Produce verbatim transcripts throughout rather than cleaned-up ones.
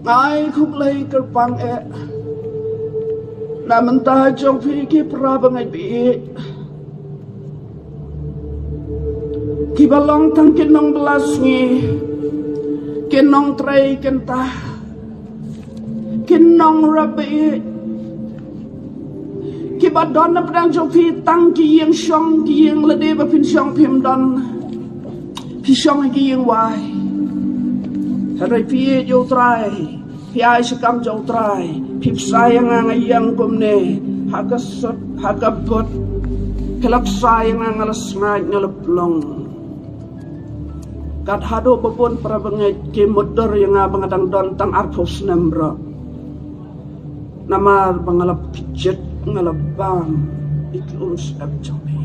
Ai khublei kyrpang eh na bynta jong phi ki para bangeit baieit kiba long tang ki nongbylla sngi, ki nongtrei kynta, ki nongrep baieit, kiba don na pdeng jong phi tang ki ïing shong, ki ïing lade ba phin shong phim don. Phi shong ha ki ïing wai. Hynrei phi ïeit ïa U Trai, phi ai sha kam jong U Trai, phi bsa ïa nga, nga ïeng kumne ha ka sut ha ka but. Phi la bsa ïa nga, nga la sngaid, nga la plung. Kat haduh ba bun para bangeit ki mutdur ïa nga ba nga dang don tang arphew snem baroh. Namar ba nga la pynjot, nga la bam ïa ki umsyep jong phi.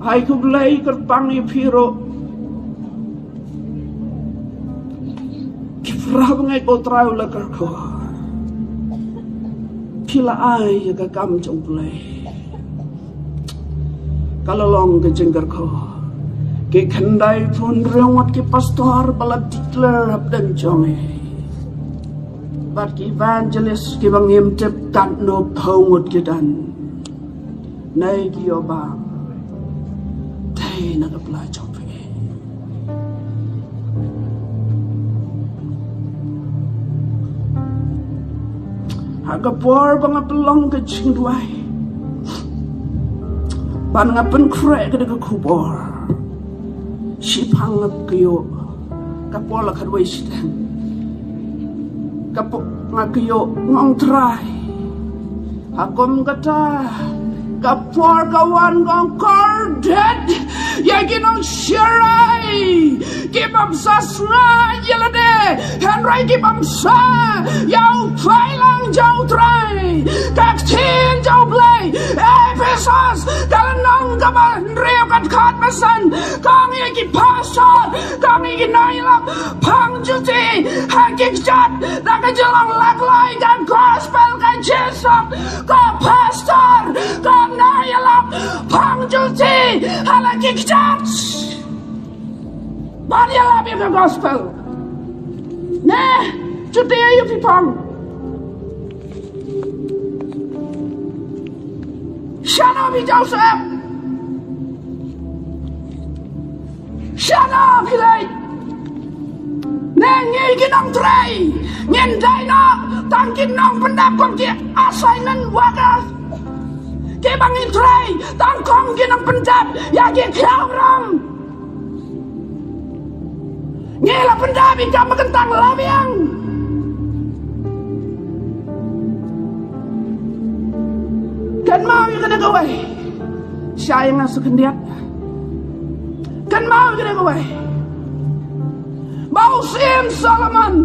Ai khublei kyrpang ïa phi ruh ki para bangeit ba U Trai u la kyrkhu. Phi la ai ïa ka kam jong U Blei. Ka la long ka jingkyrkhu. Ki khyndai phew hynriew ngut ki pastor ba la declare hapdeng jong ngi, bad ki evangelist kiba ngim tip katno phew ngut ki don. Nei ki ïoh bam. Dei na ka pla jong phi. Ha ka por ba nga pynlong ka jingduwai ban nga pynkhreh ka da ka khubor, shiphang nga kyiuh. Ka por la khatwei shiteng. Ka por nga kyiuh, nga ong Trai, ha kum kata ka por ka wan, nga ong kordit ïa ki nongshirai kiba bsa sngaid ïa lade, hynrei ki bym bsa ïa u paidlang jong U Trai. Ka ktien jong U Blei, Ephesos ka lynnong kaba hynriew, ka dkhot ba san, ka ong ïa ki pastor, ka ong ïa ki nongïalam, pang juti ha ki kjat da ka jinglong lakloi ka gospel ka Jisu. Ko pastor, ko nongïalam, pang juti ha la ki kjat ban ïalap ïa ka gospel. Ne, juti ïa phi pang. Shano phi Joseph? Shano phi leit? Ne ngi ki nongtrei ngin dei noh tang ki nongpyndep kum ki assignment worker. Kiba ngin trei tang kum ki nongpyndep ïa ki khraw ram. Ngi la pyndap ïa ka ba kyntang la biang. Kynmaw ïa kane kawei. Shai ïa nga sa khyndiat. Kynmaw ïa kane kawei. Ba u Syiem Solomon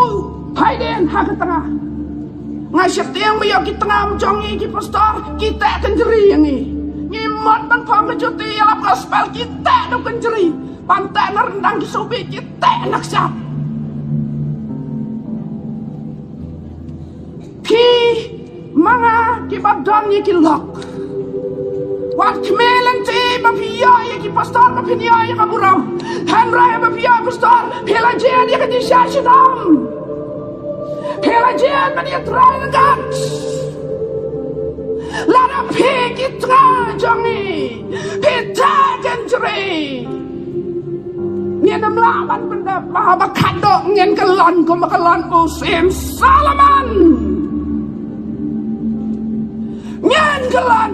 u phai dien ha ka tnga. Nga sheptieng ba ïoh ki tnga jong ngi ki pastor ki teh kynjri ïa ngi. Ngi mut ban phong ka juti ïalap gospel ki teh da u kynjri. Ban teh na ryndang ki sngewbha ki teh na kshaid. Phi ma nga kiba don ïa ki lok. Wat khmih lynti ba phi ïoh ïa ki pastor ba phin ïoh ïa ka burom. Hynrei ba phi ïoh pastor phi la jied ïa ka jingshisha shitom. Phi la jied ban ïatrai ryngkat. Lada phi ki tnga jong ngi phi teh kynjri, ngin ym lah ban pyndep, ba haba khadduh ngin kyllon kumba kyllon u Syiem Solomon. Ngin kyllon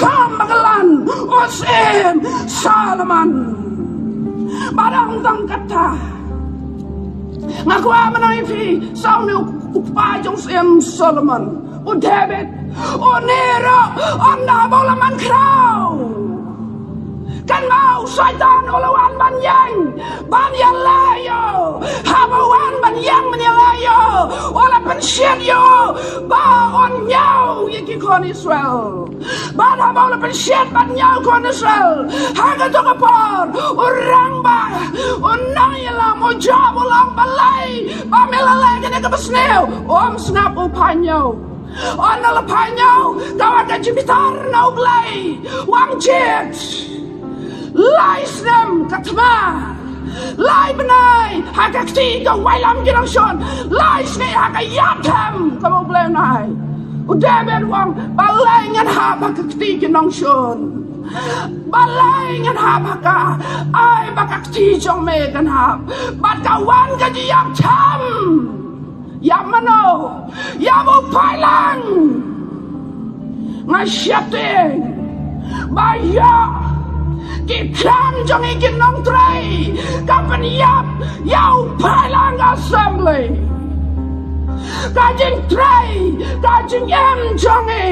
kumba kyllon u Syiem Solomon. Bad ym tang katta, nga kwah ban ong ïa phi, sa une u kpa jong u Syiem Solomon, u David, une ruh ynda haba u la man khraw, kynmaw u Soitan u la wan ban ïeng ban ïaleh ïa u. Haba u wan ban ïeng ban ïaleh ïa u, u la pynshit ïa u ba un ñiew ïa ki khun Israel. Bad haba u la pynshit ban ñiew khun Israel, ha kato ka por u rangbah, u nongïalam u jop, u la ong, balei ba me la leh kane kaba sniew? Um sngap, u phai ñiew. Ynda la phai ñiew, ka wan ka jingbitar na U Blei, u ong jied. Lai snem ka thma, lai bnai ha ka kti ka wailam ki nongshun, lai sngi ha ka ïap them kaba U Blei u nai. U David u ong, balei ngan hap ha ka kti ki nongshun? Balei ngan hap ha ka? Ai ba ka kti jong me kan hap. Bad ka wan ka jingïap them. Ïa mano? Ïa u paidlang. Nga sheptieng ba ïa ki kam jong ngi ki nongtrei, ka pynïap ïa u paidlang assembly. Ka jingtrei, ka jingim jong ngi,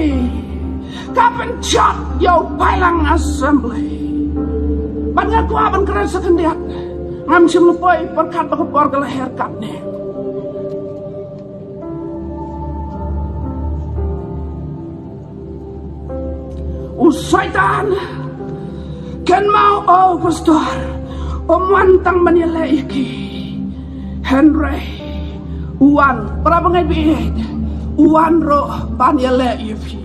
ka pynjot ïa u paidlang assembly. Bad nga kwah ban kren sa khyndiat. Ngam shym la poi pyrkhat ba ka por ka la her katne. U Satan, kynmaw, o pastor, um wan tang ban ïaleh ïa ki. Hynrei u wan, para bangeit baieit, u wan ruh ban ïaleh ïa phi.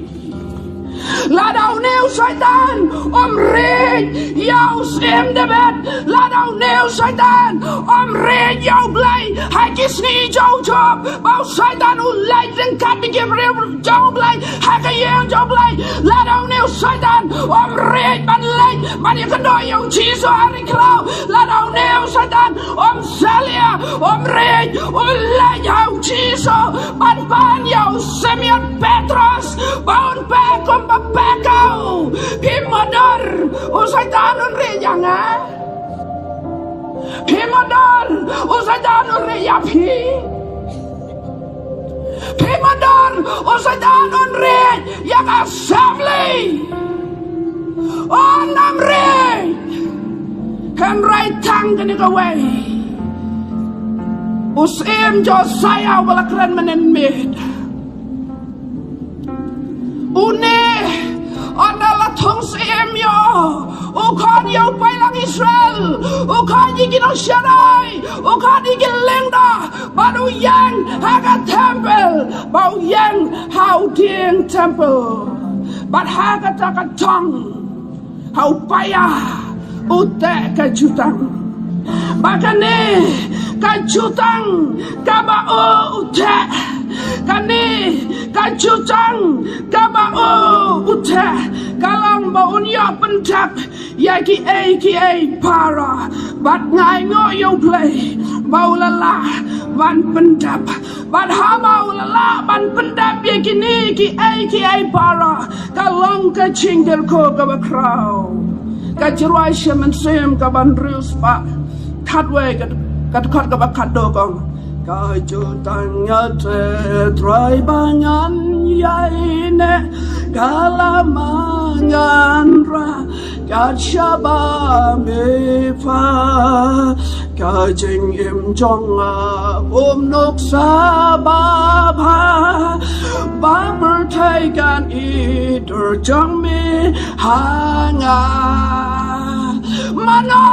Lada une u Satan um rit ïa u Syiem David, lada une u Satan um rit ïa U Blei ha ki sngi jong u Job, ba u Satan u leit ryngkat bad ki briew jong U Blei ha ka ïing jong U Blei. Lada une u Satan um rit ban leit ban ïakynduh ïa u Jisu ha ri khlaw, lada une u Satan um salia, um rit, u leit ha u Jisu ban pan ïa u Simion Petros ba un pek kumba pek u. Phi mudui, u Satan un rit ïa nga? Phi mudui, u Satan un rit ïa phi? Phi mudui, u Satan un rit ïa ka assembly? Un ym rit. Hynrei tang kane kawei, u Syiem Josiah uba la kren mynnin miet, une, ynda la thung syiem ïa u, u khot ïa u paidlang Israel, u khot ïa ki nongsharai, u khot ïa ki lyngdoh, bad u ïeng ha ka temple, bad u ïeng ha u dieng temple, bad ha kata ka jong, ha u paia, u teh ka jutang. Ba kane ka jutang kaba u, u teh, kane ka jutang kaba u, u teh, ka long ba un ïoh pyndep ïa kiei kiei para. Bad nga ainguh ïa U Blei ba u la lah ban pyndep. Bad haba u la lah ban pyndep ïa kine kiei kiei para, ka long ka jingkyrkhu kaba khraw. Ka jingrwai sha Mynsiem kaba hynriew spah khatwei, ka, ka dkhot kaba khatduh ka ong: Ka jutang nga te Trai ba ngan ïaineh, ka lama ngan rah kat shaba me phah. Ka jingim jong nga kum nuksa babha, ba pyrthei kan i dur jong me ha nga. Mano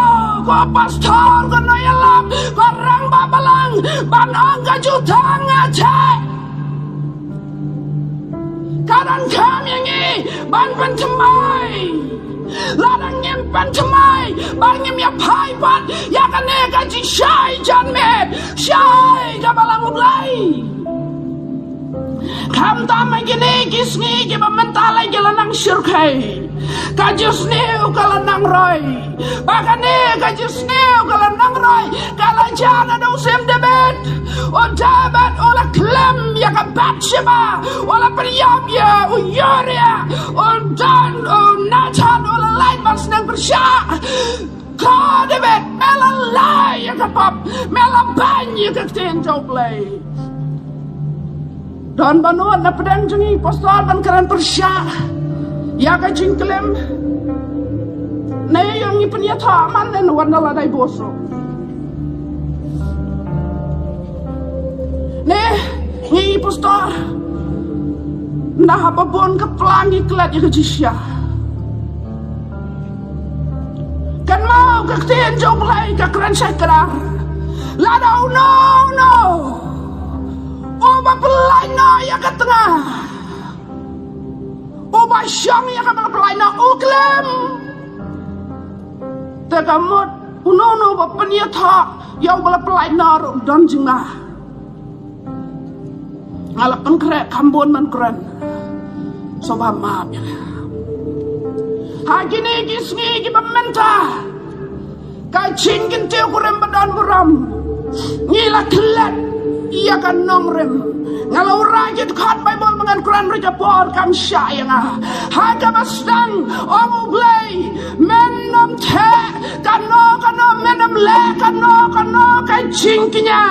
ko pastor, ko nongïalam, ko rangbah balang ban ong ka jutang nga te? Ka donkam ïa ngi ban pynthymmai. Lada ngim pynthymmai, ba ngim ïa phai pat ïa kane ka jingshai janmiet, shai kaba lam U Blei. Khamtam ha kine ki sngi kiba mynta la ki la nang shyrkhei, ka jingsniew ka la nang roi. Ba kane ka jingsniew ka la nang roi, ka la jia naduh u Syiem David. U David u la khlem ïa ka Bathsheba, u la pynïap ïa u Uriah. U don, u Nathan u la leit ban sneng pyrshah. Ko David, me la leh ïa ka pap, me la beiñ ïa ka ktien jong U Blei. Don ba nud na pdeng jong ngi, pastor, ban kren pyrshah ïa ka jingklim? Ne ïa ngi pynïathoh man ne wan da la dei bos ruh? Ne ngi, pastor, na haba bun ka plang ngi klet ïa ka jingshisha? Kynmaw, ka ktien jong U Blei ka kren shai kdar. Lada uno uno uba pynlait noh ïa ka tnga, uba shong ïa kaba la pynlait noh, u klim. ka mut uno uno ba pynïathoh ïa u ba la pyllait noh ruh don jingma. Nga la pynkhreh kham bun ban kren. Sngewbha map ïa nga. Ha kine ki sngi kiba mynta, ka jingkyntiew kurim ba don burom, ngi la klet ïa ka nongrim. Nga la wanrah ki dkhot Baibl ba ngan kren ruh ka por kam shah ïa nga. Ha kaba sdang ong U Blei, men nym theh kano kano, men nym leh kano kano ka jingkñia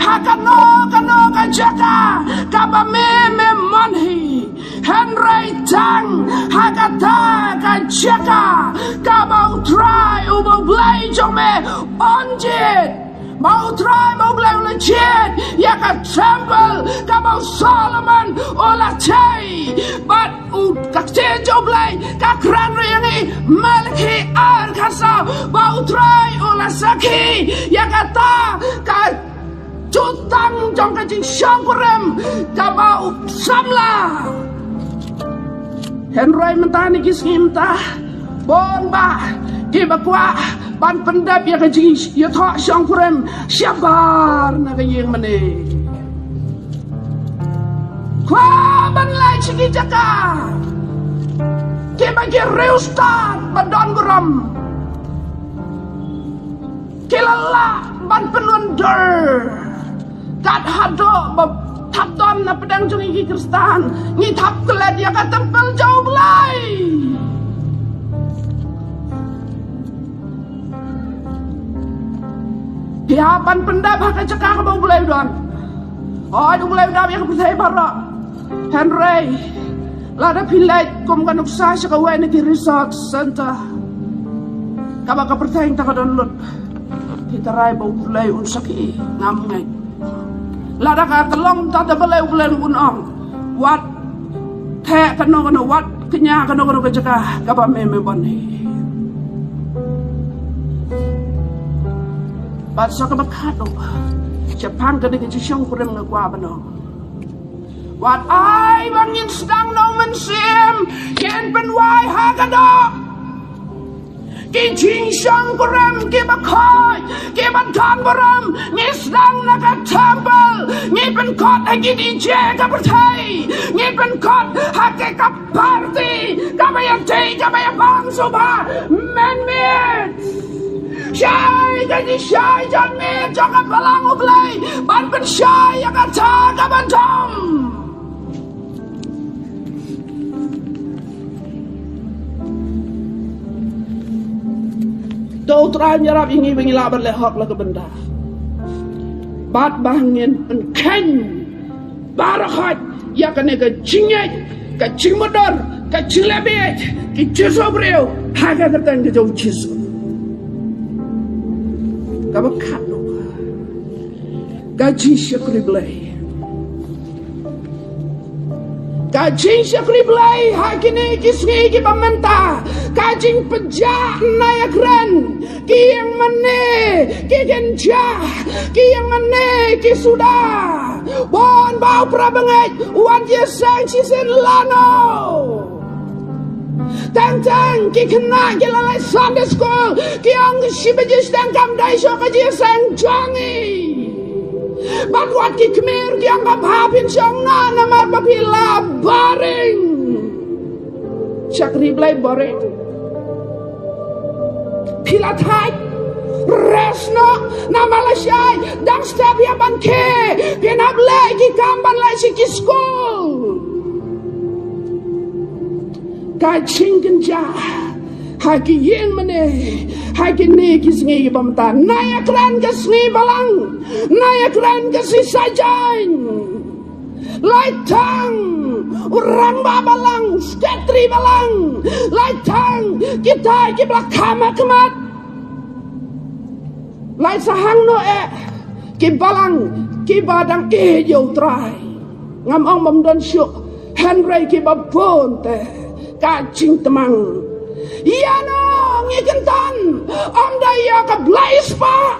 ha kano kano ka jaka kaba me me mon hi. Hynrei tang ha kata ka jaka kaba U Trai uba U Blei jong me un jied, ba U Trai ba U Blei u la jied ïa ka templ kaba u Solomon u la tei. Bad u, ka ktien jong U Blei ka kren ruh ïa ngi, Malaki ar khatsaw, ba U Trai u la sakhi ïa kata ka jutang jong ka jingshongkurim kaba u samla. Hynrei mynta, ha kine ki sngi mynta, bun bah kiba kwah ban pyndep ïa ka jingïathoh shongkurim shabar na ka ïing mane. Kwah ban leit sha ki jaka kiba ki riewstad ba don burom. Ki la lah ban pynwandur. Kat haduh ba thap don na pdeng jong ngi ki Khristan, ngi thap klet ïa ka templ jong U Blei. Ïa ban pyndep ha ka jaka kaba U Blei u don. Hooid, U Blei u don ïa ka pyrthei baroh. Hynrei lada phi leit kum ka nuksa sha kawei na ki resource center kaba ka pyrthei mynta ka don lut, phi tharai ba U Blei un sakhi? Ngam ngeit. Lada ka ka long ta da balei U Blei un ong, wat theh kano kano, wat kñia kano kano ka jaka kaba me me bun hi. Bad sa kaba khatduh, shaphang kane ka jingshongkurim nga kwah ban ong, wat ai ba ngin sdang na U Mynsiem, ngin pynwai ha ka doh. Ki jingshongkurim kiba khot, kiba don burom, ngi sdang na ka templ, ngi pynkhot ha ki DJ ka pyrthei, ngi pynkhot ha ki ka party kaba ïadei, kaba ïabang shuh bha, mynmiet. Shai ka jingshai janmiet jong ka Balang U Blei ban pynshai ïa kata kaba dom. To U Trai un ïarap ïa ngi ba ngin lah ban leh hok la ka bynta bad ba ngin pynkheiñ baroh khoit ïa kane ka jingngeit, ka jingmutdur, ka jingleh bieit, ka jingïasoh briew ha ka kyrteng ka jong U Jisu. Kaba khatduh, ka jingshakri Blei. Ka jingshakri Blei ha kine ki sngi kiba mynta, ka jingpynjah na ïakren, ki ïing mane ki kynjah, ki ïing mane ki suda. Bun bah u para bangeit u wan jingïaseng shisien lano. Teng teng ki khynnah ki la leit Sunday school, ki ong shi baje shiteng kam dei shuh ka jingïaseng jong ngi. Bad wat ki kmie ki ong ka bha phin shong noh namar ba phi la boring. Shakri Blei boring? Phi la thait? Rest noh namar lashai dang step ïa ban khie, phin hap leh ki kam ban leit sha ki skul. Ka jingkynjah ha ki ïing mane ha kine ki sngi kiba mynta. Nai ïakren ka sngi balang, nai ïakren ka sngi saitjaiñ. Lai tang u rangbah balang, u sekretari balang, lai tang kita kiba la kham ha khmat. Lai sahang noh eh ki balang kiba dang ïeit ïa U Trai. Ngam ong bym don shuh, hynrei kiba bun te ka jingtymmen. Ïano ngi kyntan? Ym dei ïa ka Blei spah.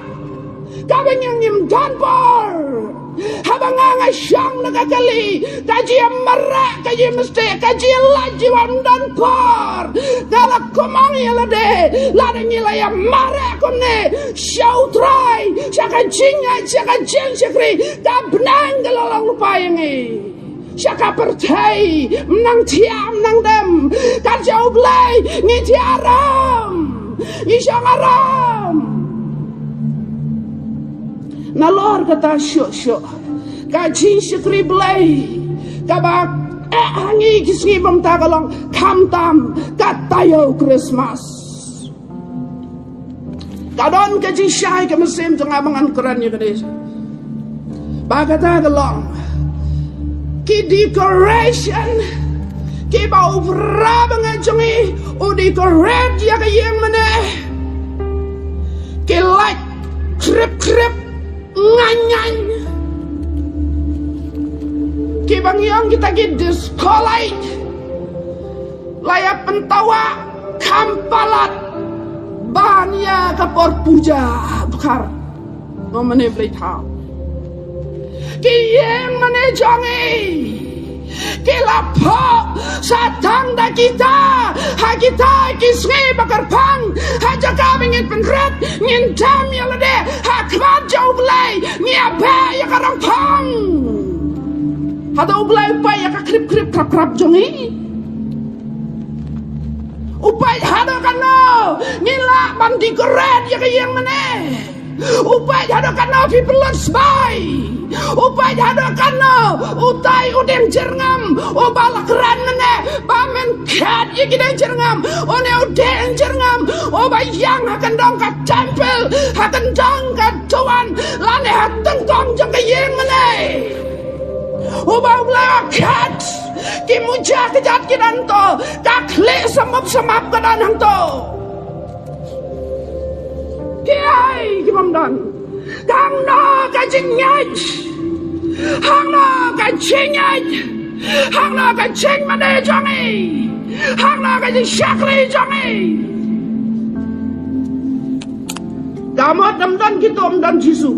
Kaba ngi ngim don por. Haba nga nga shong na ka kali, ka jingmareh, ka jingmestieh, ka jinglaitluid, ym don por. Nga la kumne ïa lade, lada ngi la ïa mareh kumne sha U Trai, sha ka jingngeit, sha ka jingshakri, ka bneng ka la long lypa ïa ngi. Sha ka pyrthei, ym nang thiah, ym nang dem. Ka jong U Blei, ngi thiah aram, ngi shong aram. Nalor kata shuh shuh, ka jingshakri Blei kaba eh ha ngi ki sngi mynta ka long khamtam ka taïew Christmas. Ka don ka jingshai ka mynsiem jong nga ba ngan kren ïa ka dei, ba kata ka long ki decoration kiba u briew ba nga jong ngi u decorate ïa ka ïing mane. Ki light krip krip, ngaiñ ngaiñ, kiba ngi ong kita ki disco light. La ïa pyntawa kham palat ban ïa ka por puja bkhar. Mo mane Blei thaw. Ki ïing mane jong ngi ki la phoh sa tang da kita ha kita ki sngi ba kyrpang, ha jaka ba ngin pynrit, ngin dem ïa lade ha khmat jong U Blei, ngi ïa beh ïa ka rong phong. Hato U Blei u peit ïa ka krip krip krap krap jong ngi? U peit haduh katno ngi lah ban decorate ïa ka ïing mane? U peit haduh katno phi pynlut sbai? U peit haduh katno utai u dieng jyrngam uba la kren mane, ba men khet ïa ki dieng jyrngam, une u dieng jyrngam uba ïeng ha kyndong ka templ, ha kyndong ka duwan, lane ha tyngkong jong ka ïing mane? Uba U Blei u khet, ki muja kjat ki don to, ka khlieh samap samap ka don hangto. Ki ai ki bym don. Hangno ka jingngeit? Hangno ka jingngeit? Hangno ka jingmane jong ngi? Hangno ka jingshakri jong ngi? Ka mut ym don kito, ym don Jisu.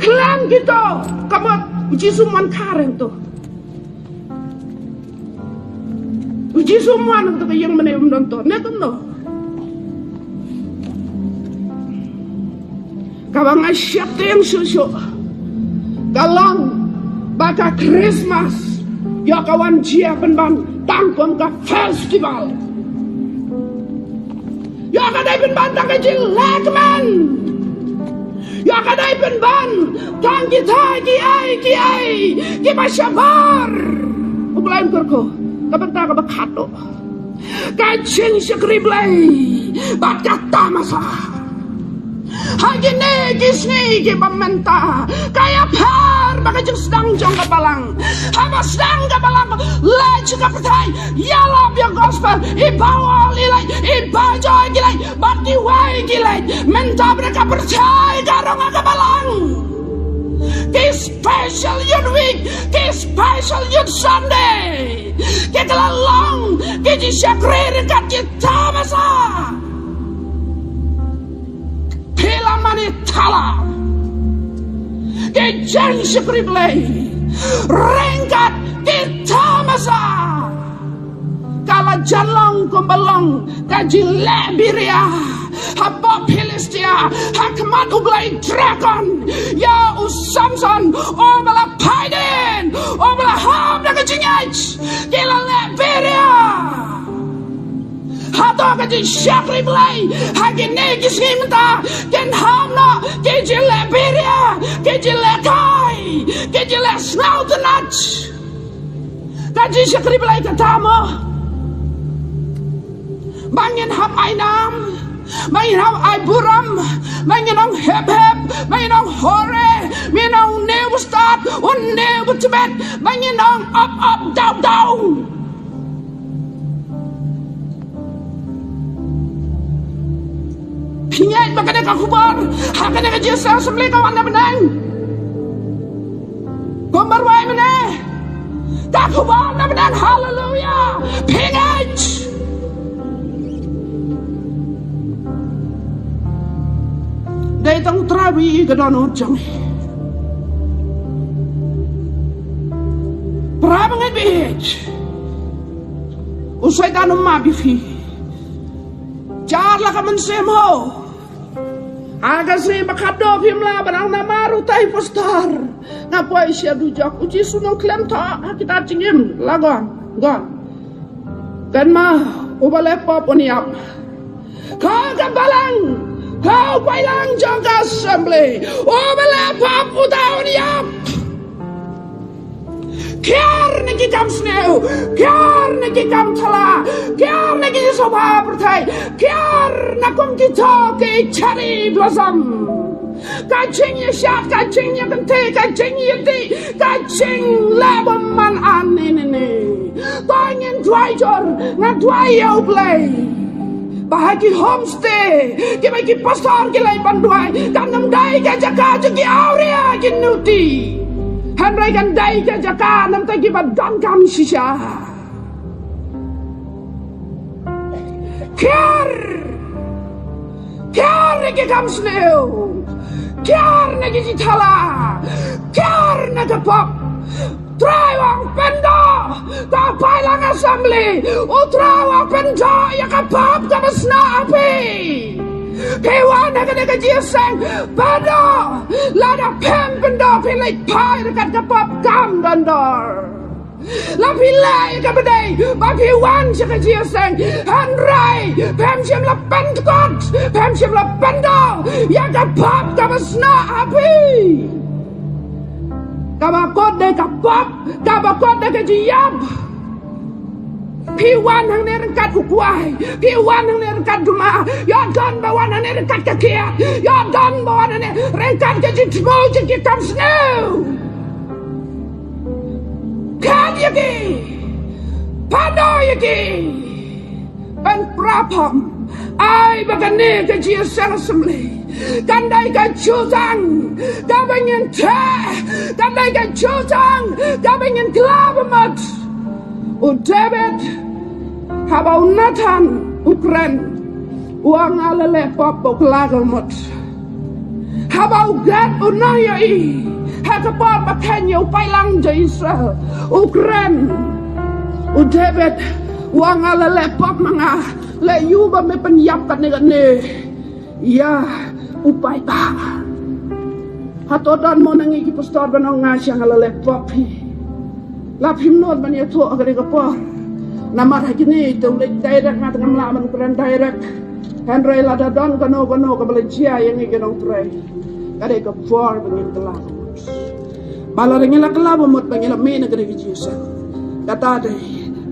Khlem kito, ka mut U Jisu mon khareng to. U Jisu mon to ka ïing mane ym don to. Ne kumno? Kaba nga sheptieng shuh shuh ka long ba ka Christmas ïoh ka wan jia pynban tang kum ka festival. Ïoh ka dei pynban tang ka jinglehkmen. Ïoh ka dei pynban tang kita ki ai ki ai kiba shabar. U Blei un kyrkhu, ka bynta kaba khadduh, ka jingshakri Blei bad ka tamasa. Ha kine ki sngi kiba mynta, ka ïapher bad ka jingsdang jong ka balang. Haba sdang ka balang, leit sha ka pyrthei, ïalap ïa ka gospel, i Baibl i leit, i Baibl i leit, bad kiwei ki leit. Mynta bad ka pyrthei ka rong ha ka balang. Ki special Youth Week, ki special Youth Sunday, ki la long ki jingshakri ryngkat ki tamasa. Phi la mane thala. Ki jingshakri Blei ryngkat ki tamasa. Ka la jan long kumba long ka jingleh biria hapoh Philistia, ha khmat u blei Dagon, ïa u Samson uba la phaidien, uba la hap da ka jingngeit. Ki la leh biria. Hato ka jingshakri Blei ha kine ki sngi mynta kin hap noh ki jingleh biria, ki jingleh kai, ki jingleh sngewtynnat? Ka jingshakri Blei kata mo, ba ngin hap ai nam, ba ngin hap ai burom, ba ngin ong hep hep, ba ngin ong hore, ba ngin ong une uba stad, une uba tbit, ba ngin ong op op daw daw. Phi ngeit ba kane ka khubor ha kane ka jingïaseng assembly ka wan na bneng? Ko marwei mynne, ka khubor na bneng, haleluya. Phi ngeit? Ri ka dohnud jong ngi. Para bangeit bieit, u Soitan um map ïa phi. Jar la ka mynsiem ho. Ha ka sngi ba khatduh phim lah ban ong namar utai pastor. Nga poi sha dujok, u Jisu u ong khlem thoh ha kita jingim. La gon, gon. Kynmaw, uba leh pop un ïap. Ko ka balang, ko u paidlang jong ka assembly, uba leh pop uta un ïap. Kiar na ki kam sniew, kiar na ki kam shala, kiar na ki sngewbha pyrthei, kiar na kum kito ki cherry blossom. Ka jingïashad, ka jingïakynthei, ka jingïadih, ka jingleh bymman ane ne ne. To ngin duwai jur, nga duwai ïa U Blei ba ha ki homestay kiba ki pastor ki leit ban duwai, kan ym dei ka jaka jong ki awria ki nuti. Hynrei kan dei ka jaka namar kiba donkam shisha. Kiar! Kiar na ki kam sniew! Kiar na ki jingthala! Kiar na ka pop! U Trai u ong pyndoh! To paidlang assembly! U Trai u ong pyndoh ïa ka pop kaba snoh ha phi! Phi wan ha kane ka jingïaseng, pyndoh! Lada phim pyndoh phi leit phai ryngkat ka pop kam don dor. La phi leh ïa kaba dei ba phi wan sha ka jingïaseng, hynrei phim shym la pyndkut, phim shym la pyndoh ïa ka pop kaba snoh ha phi. Kaba kut dei ka pop, kaba kut dei ka jingïap. Phi wan hangne ryngkat u kwai, phi wan hangne ryngkat duma, ïoh don ba wan hangne ryngkat ka kiad, ïoh don ba wan hangne ryngkat ka jingthmu jong ki kam sniew. Khat ïa ki, pyndoh ïa ki. Ban prapom, ai ba kane ka jingïaseng assembly kan dei ka jutang kaba ngin theh, kan dei ka jutang kaba ngin kylla ba mut. U David, haba u Nathan u kren, u ong nga la leh pop ba u kylla ka mut. Haba u Gad u nang ïohi ha ka por ba kheiñ ïa u paidlang jong Israel, u kren, u David u ong nga la leh pop ma nga, leh ïa u ba me pynïap katne katne ïa u paidbah. Hato don mo na ngi ki pastor ban ong nga sha nga la leh pop hi. La phim nud ban ïathuh ha kane ka por. Namar ha kine te u leit direct, nga te ngam lah ban kren direct. Hynrei lada don kano kano kaba la jia ïa ngi ki nongtrei, ka dei ka por ba ngin kylla ba mut. Ba lada ngin la kylla ba mut ba ngin la mih na kane ka jingïaseng, kata dei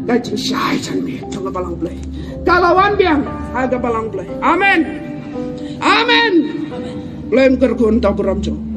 ka jingshai janmiet jong ka balang Blei. Ka la wan biang ha ka balang Blei. Amen. Amen. Blei un kyrkhu ïa uta u burom jong u.